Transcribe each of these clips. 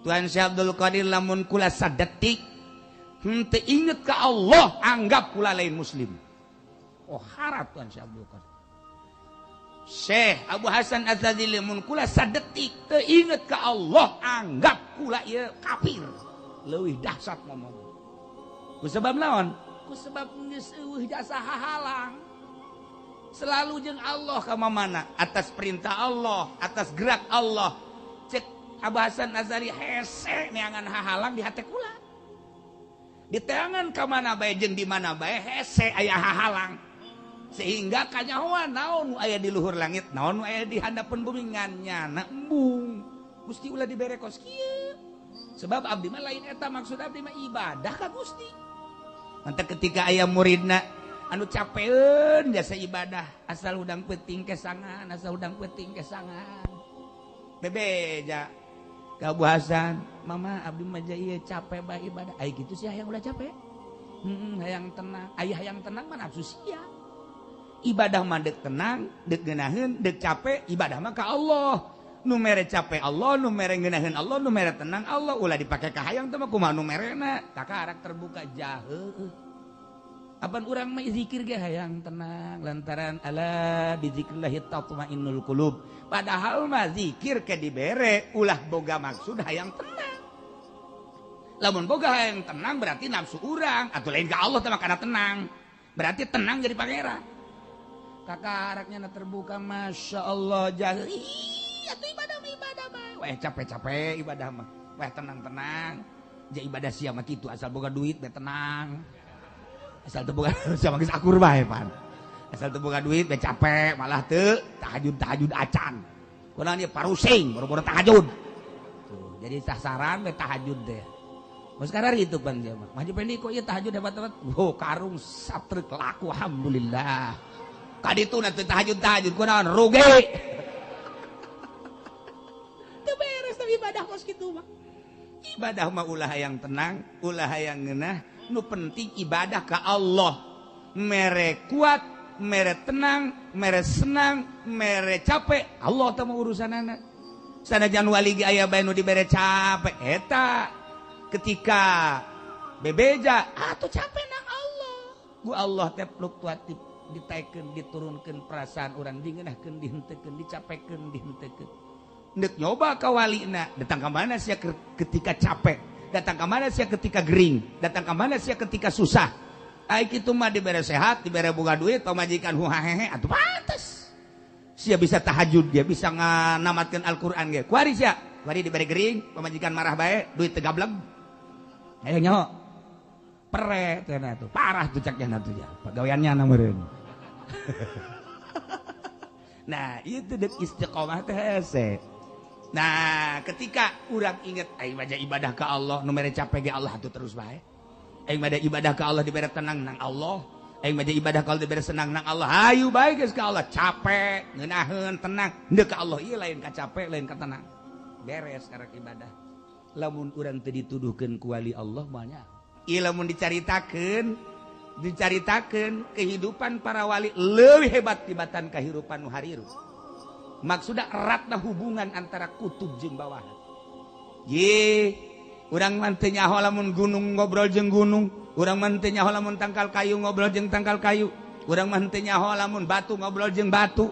Tuan Syekh Abdul Qadir, lamun kula sadetik henteu inget ka Allah, anggap kula lain muslim. Oh, harat Tuan Syekh Abdul Qadir. Syekh Abu Hasan Adzadzili, mun kula sadetik teu inget ka Allah, anggap kula ieu kafir. Leuwih dahsyat ngomong. Ku sebab naon? Ku sebab geus eueuh jasa hahalang. Selalu jeung Allah ka mana, atas perintah Allah, atas gerak Allah. Cek Abu Hasan Azali, hese neangan hahalang di hate kula. Di teangan ka mana bae jeung di mana bae hese aya hahalang. Sehingga kanyahoan naon nu aya di luhur langit, naon nu aya di handapeun bumi, ngan nyana embung. Gusti, ulah dibere kos kieu. Sebab abdi mah lain eta maksud, abdi mah ibadah ka Gusti. Mantap ketika aya muridna anu capeun jasa ibadah, asal hudang peuting kesangan, asal hudang peuting kesangan. Bebeja ka Abu Hasan, "Mama, abdi mah ieu capek bae ibadah." Ai kitu sih hayang ulah capek. Hayang tenang. Aya hayang tenang mah nafsu sia. Ibadah mah dek tenang, dek ngeunaheun, dek capek, ibadah mah ka Allah. Nu mere capek Allah, nu mere ngeunaheun Allah, nu mere tenang Allah. Ulah dipake ka hayang teh mah kumaha nu merena. Kakarak terbuka jahe. Apan urang mah zikir ge hayang tenang lantaran ala bizikrillahi tatmainnul qulub. Padahal mah zikir ke dibere ulah boga maksud hayang tenang. Lamun boga hayang tenang berarti nafsu urang atau lain ka Allah teh mah kana tenang. Berarti tenang jadi pangeran. Kakaraknya terbuka, masya Allah, jahe. Atuh ibadah mah ibadah mah. Weh, capek-capek ibadah mah. Weh, tenang-tenang. Ja ibadah sia mah kitu, asal boga duit be tenang. Asal teu boga sia mah geus akur bae pan. Asal teu boga duit be capek, malah teu tahajud-tahajud acan. Kunaon ieu parusing boro-boro tahajud. Tuh, jadi sasaran be tahajud teh. Mun sekarang itu pan dia mah. Maju pendi kok ieu tahajud hebat-hebat. Oh, karung satrek laku, alhamdulillah. Kaditu na teu tahajud-tahajud kunaon rugi. Teu beres tapi ibadah kos kitu mah. Ibadah mah ulah hayang tenang, ulah hayang ngeunah, nu penting ibadah ka Allah. Mere kuat, mere tenang, mere senang, mere capek, Allah teh mah urusanana. Sanajan wali ge aya bae nu dibere capek eta ketika bebeja atuh capek nang Allah. Ku Allah teh fluktuatif, ditaikeun diturunkeun perasaan urang, dingeunahkeun dihenteukeun, dicapekeun dihenteukeun. Ndek nyoba ka walina, datang ka mana sia ketika capek, datang ka mana sia ketika gering, datang ka mana sia ketika susah. Ai kitu mah dibere sehat, dibere boga duit, pamajikan huhahehe, atuh pantes sia bisa tahajud, dia bisa nganamatkeun Al-Qur'an ge. Kuari sia, kuari dibere gering, pamajikan marah bae, duit teu gablek. Ayo nyaho. Pere teh tuh, parah tuh caknya tuh ya. Pagaweannya na meureun. Nah, itu dek istiqomah teh hese. Nah, ketika urang inget aing mah ibadah ka Allah, nu mere capek ge Allah atuh terus bae. Aing mah ibadah ka Allah dibere tenang nang Allah. Aing mah ibadah ka Allah dibere senang nang Allah. Hayu bae geus ka Allah, capek, ngeunaheun, tenang. Ndek ka Allah ieu lain ka capek, lain ka tenang. Beres karek ibadah. Lamun urang teu dituduhkeun ku wali Allah moal nya. Ieu lamun dicaritakeun, dicaritakeun kehidupan para wali leuwih hebat tibatan kehidupan nu hariru. Maksudna eratna hubungan antara kutub jeung bawahan. Ye, urang mah teu nyaho lamun gunung ngobrol jeung gunung, urang mah teu nyaho lamun tangkal kayu ngobrol jeung tangkal kayu, urang mah teu nyaho lamun batu ngobrol jeung batu.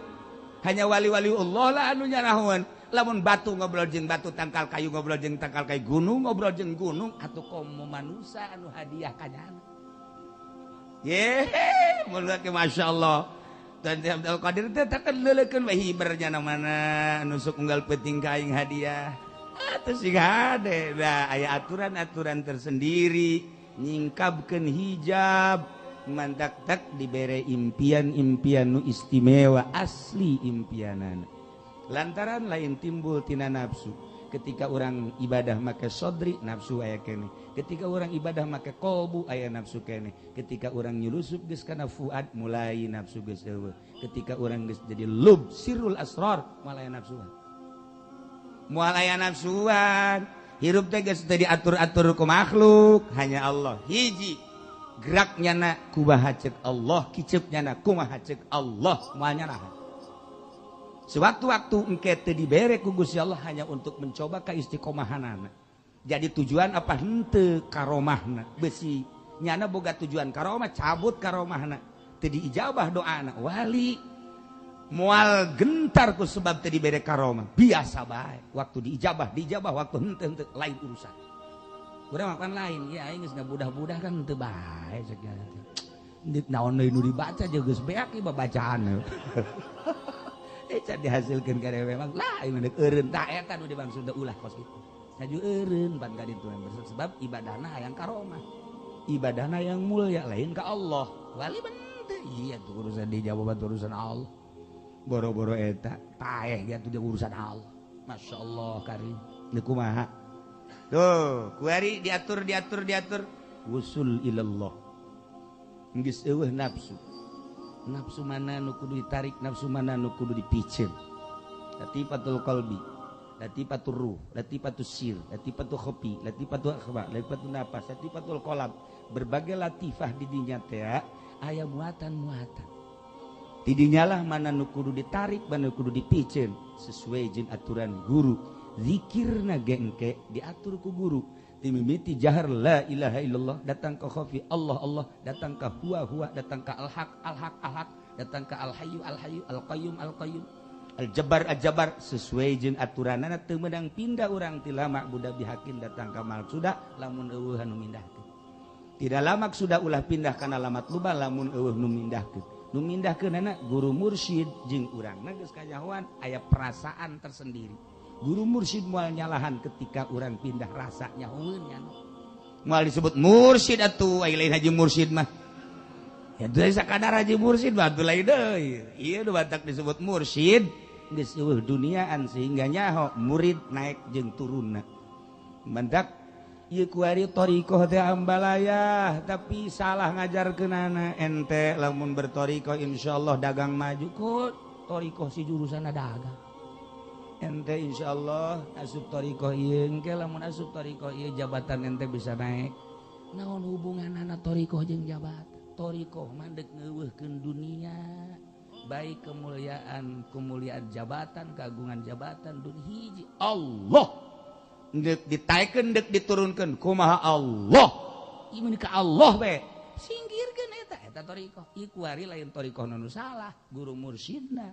Hanya wali-wali Allah lah anu nyarahoan. Lamun batu ngobrol jeung batu, tangkal kayu ngobrol jeung tangkal kayu, gunung ngobrol jeung gunung, atuh komo manusa anu hadiah kanyana. Ye, mun masya Allah. Dan Abdul Qadir teh takkan leulekeun we hibernya na mana nusuk unggal peuting ka aing hadiah. Atuh sing hade. Nah, aya aturan-aturan tersendiri nyingkabkeun hijab, mantak tak dibere impian-impian nu istimewa asli impianana. Lantaran lain timbul tina nafsu. Ketika orang ibadah make sodri nafsu aya kene. Ketika orang ibadah make kolbu aya nafsu kene. Ketika orang nyulusup geus kana fuad mulai nafsu geus eueuh. Ketika orang geus jadi lub sirrul asrar moal aya nafsuan. Moal aya nafsuan. Hirup teh geus teu diatur-atur ku makhluk, hanya Allah. Hiji geraknya na kumaha ceuk Allah, kiceupnya na kumaha ceuk Allah, moal nyarahan. Sewaktu-waktu engke teu dibere ku Gusti Allah hanya untuk mencoba keistiqomahanana. Jadi tujuan apa henteu karomahna besi nyana boga tujuan karomah cabut karomahna teu diijabah doana wali moal gentar ku sebab teu dibere karomah biasa bae waktu diijabah diijabah waktu henteu henteu lain urusan. Urang mah lain ya aing geus ngabudah-budah kan henteu bae cek naon deui nu dibaca jeung geus beak ieu babacaan. Can dihasilkeun ka dewe mah lah ieu mah eureun tah eta nu dimaksud ulah kos kitu. Haju eureun pan ka ditu sebab ibadahna hayang karomah. Ibadahna yang mulia lain ka Allah. Wali bente iya tuh urusan dijawab urusan Allah. Boro-boro eta paeh ge atuh urusan Allah. Masyaallah karim. Deui kumaha? Tuh, kuari diatur diatur diatur wusul ilallah. Geus eueuh nafsu. Nafsu mana nu kudu ditarik, nafsu mana nu kudu dipiceun. Latifatul qalbi, latifatul ruh, latifatul sir, latifatul khafi, latifatul akhfa, latifatul nafas, latifatul qalam. Berbagai latifah di dinya teh aya muatan-muatan. Ti dinyalah mana nu kudu ditarik, mana nu kudu dipiceun sesuai jeung aturan guru. Zikirna ge engke diatur ku guru. Timimiti jahar la ilaha illallah datang ke khafi Allah Allah datang ke huwa huwa datang ke al-haq al-haq al-haq datang ke al-hayyu al-hayyu al-qayyum al-qayyum al-jabbar al-jabbar sesuai jeung aturanana teu meunang pindah urang ti lama budak bihakin datang ka maksuda lamun eueuh anu mindahkeun. Tidak lama sudah ulah pindah kana lamat luba lamun eueuh nu mindahkeun. Nu mindahkeunana guru mursyid jeung urangna geus kanyahoan aya perasaan tersendiri. Guru mursyid moal nyalahan ketika orang pindah rasa nyahoeun nya. Moal disebut mursyid atuh ai lain haji mursyid mah. Ya teu sakadar haji mursyid mah atuh lain deui. Ieu nu batak disebut mursyid geus eueuh duniaan sehingga nyaho murid naik jeung turunna. Mantak ieu kuari thariqah teh ambalayah tapi salah ngajarkeunana ente lamun berthariqah insyaallah dagang maju kok thariqah si jurusanna dagang. Ente insyaallah asup thariqah ieu engke lamun asup thariqah ieu jabatan ente bisa naik. Naon hubunganana thariqah jeung jabatan? Thariqah mah deuk ngeuweuhkeun dunia, baik kemuliaan, kemuliaan jabatan, keagungan jabatan dun hiji Allah. Deuk ditaekeun deuk diturunkeun kumaha Allah. Ieu mah ka Allah we. Singkirkeun eta eta thariqah. Ieu kuari lain thariqah nu salah, guru mursyidna.